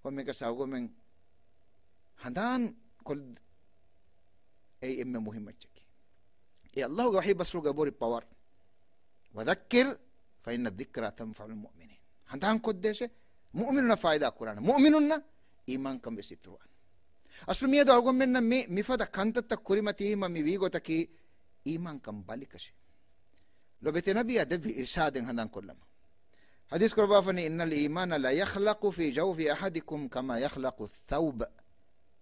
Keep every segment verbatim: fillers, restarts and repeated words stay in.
ކޮންމެއަކަސް އަޅުގަނޑުމެން ހަނދާން ކޮށް އެއީ އެންމެ މުހިއްމު އެއްޗަކީ. އެ އައްލާހުގެ ވަޙީ ބަސްފުޅުގެ ބޮޑު ޕަވަރ. وذكر فإن الذكرى تنفع المؤمنين. ހަނދާން ކޮށްދޭށޭ، މުއުމިނުންނަށް ފާއިދާ ކުރާނެ. މުއުމިނުންނަށް އީމާންކަން ވެސް އިތުރުވާނެ. އަސްލު މިއަދު އަޅުގަނޑުމެންނަށް މި، މިފަދަ ކަންތައްތައް ކުރިމަތީމަ މި ވީގޮތަކީ އީމާންކަން ބަލިކަށި. ލޮބެތި ނަބިއްޔާ ދެއްވި އިރްޝާދެއް ހަނދާން ކޮށްލަމާ. ޙަދީޘް ކުރައްވާފަނީ، إن الإيمان ليخلق في جوف أحدكم كما يخلق الثوب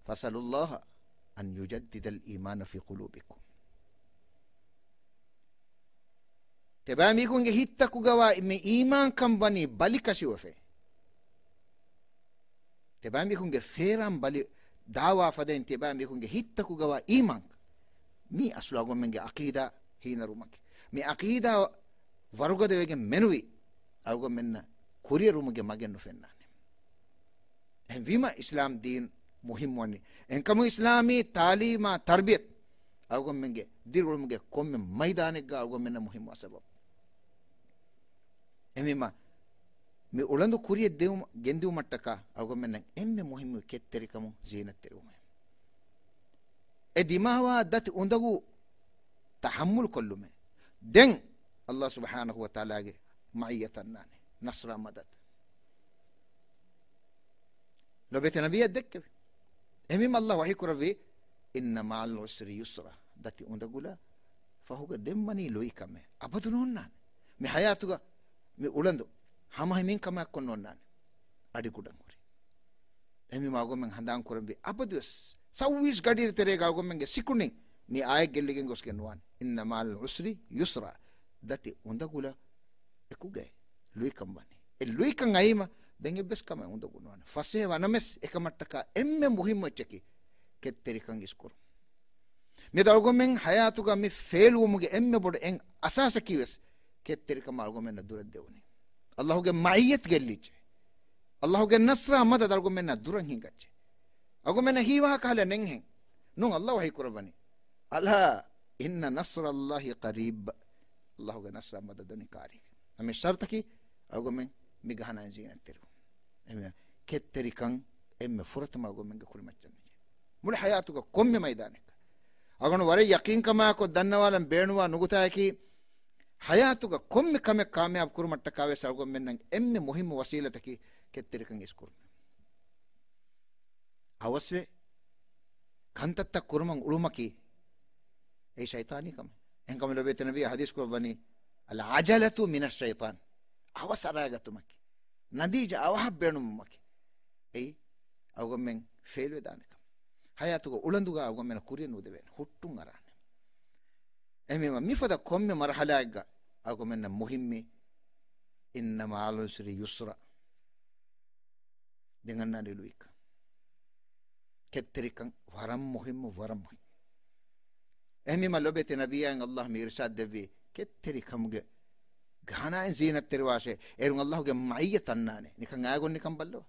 فاسألوا الله أن يجدد الإيمان في قلوبكم. ތިބާމީހުންގެ ހިތްތަކުގަވާ މި އީމާންކަން ވަނީ ބަލިކަށިވެފަ. ތިބާމީހުންގެ ފޭރާން ބަލި ދާވާ ފަދައިން ތިބާމީހުންގެ ހިތްތަކުގަވާ އީމާން. މީ އަސްލު އަޅުގަނޑުމެންގެ ޢަޤީދާ ހީނަރުމަކީ. މި ޢަޤީދާ ވަރުގަދަވެގެން މެނުވީ އަޅުގަނޑުމެންނަށް ކުރިއެރުމުގެ މަގެއް ނުފެންނާނެ. އެހެންވީމަ އިސްލާމް ދީން މުހިއްމުވަނީ. އެހެންކަމުން އިސްލާމީ ތާލީމާ ތަރްބިޔަތު އަޅުގަނޑުމެންގެ ދިރިއުޅުމުގެ ކޮންމެ މައިދާނެއްގަ އަޅުގަނޑުމެންނަށް މުހިއްމުވާ ސަބަބު. އެހެންވީމަ މި އުޅަނދު ކުރިއަށް ދެވުމަ-، ގެންދިއުމަށްޓަކާ އަޅުގަނޑުމެންނަށް އެންމެ މުހިއްމު ކެތްތެރިކަމުން ޒީނަތްތެރިވުމޭ. އެ ދިމާވާ ދަތި އުނދަގޫ ތަޙައްމުލު ކޮށްލުމޭ. ދެން އައްލާހު ސުބްޙާނަހު ވަ ތަޢާލާގެ މަޢިއްޔަތު އަންނާނެ، ނަޞްރާ މަދަދު. ލޮބެތި ނަބިއްޔާ ދެއްކެވި. އެހެންވީމަ އައްލާހު ވަޙީ ކުރެއްވީ، إن مع العسر يسرا. ދަތި އުނދަގުލަށް ފަހުގަ ދެން ވަނީ ލުއިކަމެއް. އަބަދު ނޯންނާނެ. މި ޙަޔާތުގަ މި އުޅަނދު ހަމަހިމޭން ކަމާއެއްކޮށް ނޯންނާނެ. އަޑިގުޑަން ހުރި. އެހެންވީމަ އަޅުގަނޑުމެން ހަނދާން ކުރަންވީ އަބަދުވެސް ސައުވީސް ގަޑިއިރު ތެރޭގަ އަޅުގަނޑުމެންގެ ސިކުނޑިން މި އާޔަތް ގެއްލިގެން ގޮސްގެން ނުވާނެ. إن مع العسر يسرا. ދަތި އުނދަގުލަށް އެކުގައި ލުއިކަން ވަނީ. އެ ލުއިކަން އައީމަ ދެން އެއްވެސް ކަމެއް އުނދަގޫ ނުވާނެ. ފަސޭހަ ވަނަމެސް އެކަމަށްޓަކާ އެންމެ މުހިއްމު އެއްޗަކީ ކެތްތެރިކަން އިސްކުރުން. މިއަދު އަޅުގަނޑުމެން ޙަޔާތުގަ މި ފެއިލްވުމުގެ އެންމެ ބޮޑު އެއް އަސާސަކީ ވެސް ކެތްތެރިކަމާ އަޅުގަނޑުމެންނަށް ދުރަށް ދެވުނީ. އައްލާހުގެ މަޢިއްޔަތު ގެއްލިއްޖެ. އައްލާހުގެ ނަޞްރާ މަދަދު އަޅުގަނޑުމެންނާ ދުރަށް ހިނގައްޖެ. އަޅުގަނޑުމެންނަށް ހީވާހަކަ ހަލަ ނެންހެން. ނޫން އައްލާހު ވަޙީ ކުރައްވަނީ، ألا إن نصر الله قريب. އައްލާހުގެ ނަޞްރާ މަދަދު ވަނީ ޤަރީބު. އަމި ޝަރުޠަކީ އަޅުގަނޑުމެން މި ގަހަނާއިން ޒީނަތްތެރިވުން. އެހެންވެ، ކެތްތެރިކަން އެންމެ ފުރަތަމަ އަޅުގަނޑުމެންގެ ކުރިމައްޗަށް ނުޖެހޭ. މުޅި ޙަޔާތުގަ ކޮންމެ މައިދާނެއްގަ. އަޅުގަނޑު ވަރަށް ޔަޤީންކަމާއެކު ދަންނަވާލަން ބޭނުންވާ ނުކުތާއަކީ، ޙަޔާތުގަ ކޮންމެ ކަމެއް ކާމިޔާބު ކުރުމަށްޓަކާ ވެސް އަޅުގަނޑުމެންނަށް އެންމެ މުހިއްމު ވަސީލަތަކީ ކެތްތެރިކަން އިސްކުރުމޭ. އަވަސްވެ ކަންތައްތައް ކުރުމަށް އުޅުމަކީ އެއީ ޝައިޠާނީ ކަމެއް. އެހެންކަމުން ލޮބެތި ނަބީ ޙަދީޘް ކުރައްވަނީ، العجلة من الشيطان. އަވަސް އަރާގަތުމަކީ، ނަތީޖާ އަވަހަށް ބޭނުންވުމަކީ އެއީ އަޅުގަނޑުމެން ފެއިލްވެދާނެ ކަމެއް. ޙަޔާތުގަ އުޅަނދުގަ އަޅުގަނޑުމެންނަށް ކުރިއަށް ނުދެވޭނެ، ހުއްޓުން އަރާނެ. އެހެންވީމަ މިފަދަ ކޮންމެ މަރުޙަލާއެއްގަ އަޅުގަނޑުމެންނަށް މުހިއްމީ، إن مع العسر يسرا. ދެން އަންނާނެ ލުއިކަން. ކެތްތެރިކަން ވަރަށް މުހިއްމު، ވަރަށް މުހިއްމު. އެހެންވީމަ ލޮބެތި ނަބިއްޔާއަށް އައްލާހު މި އިރްޝާދު ދެއްވީ، ކެތްތެރިކަމުގެ ގަހަނާއިން ޒީނަތްތެރިވާށޭ، އޭރުން އައްލާހުގެ މައިއްޔަތު އަންނާނެ. ނިކަން އާގޮން ނިކަން ބައްލަވާ.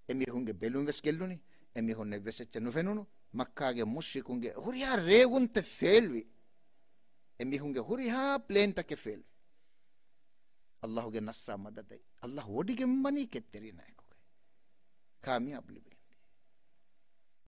އެމީހުންގެ ބެލުން ވެސް ގެއްލުނީ. އެމީހުން އެއްވެސް އެއްޗެއް ނުފެނުނު. މައްކާގެ މުޝްރިކުންގެ ހުރިހާ ރޭވުންތައް ފެއިލްވި. އެމީހުންގެ ހުރިހާ ޕްލޭންތަކެއް ފެއިލްވި. އައްލާހުގެ ނަޞްރާ މަދަދައި އައްލާހު ވޮޑިގެން ވަނީ ކެތްތެރީންނާއެކުގައި. ކާމިޔާބު ލިބި.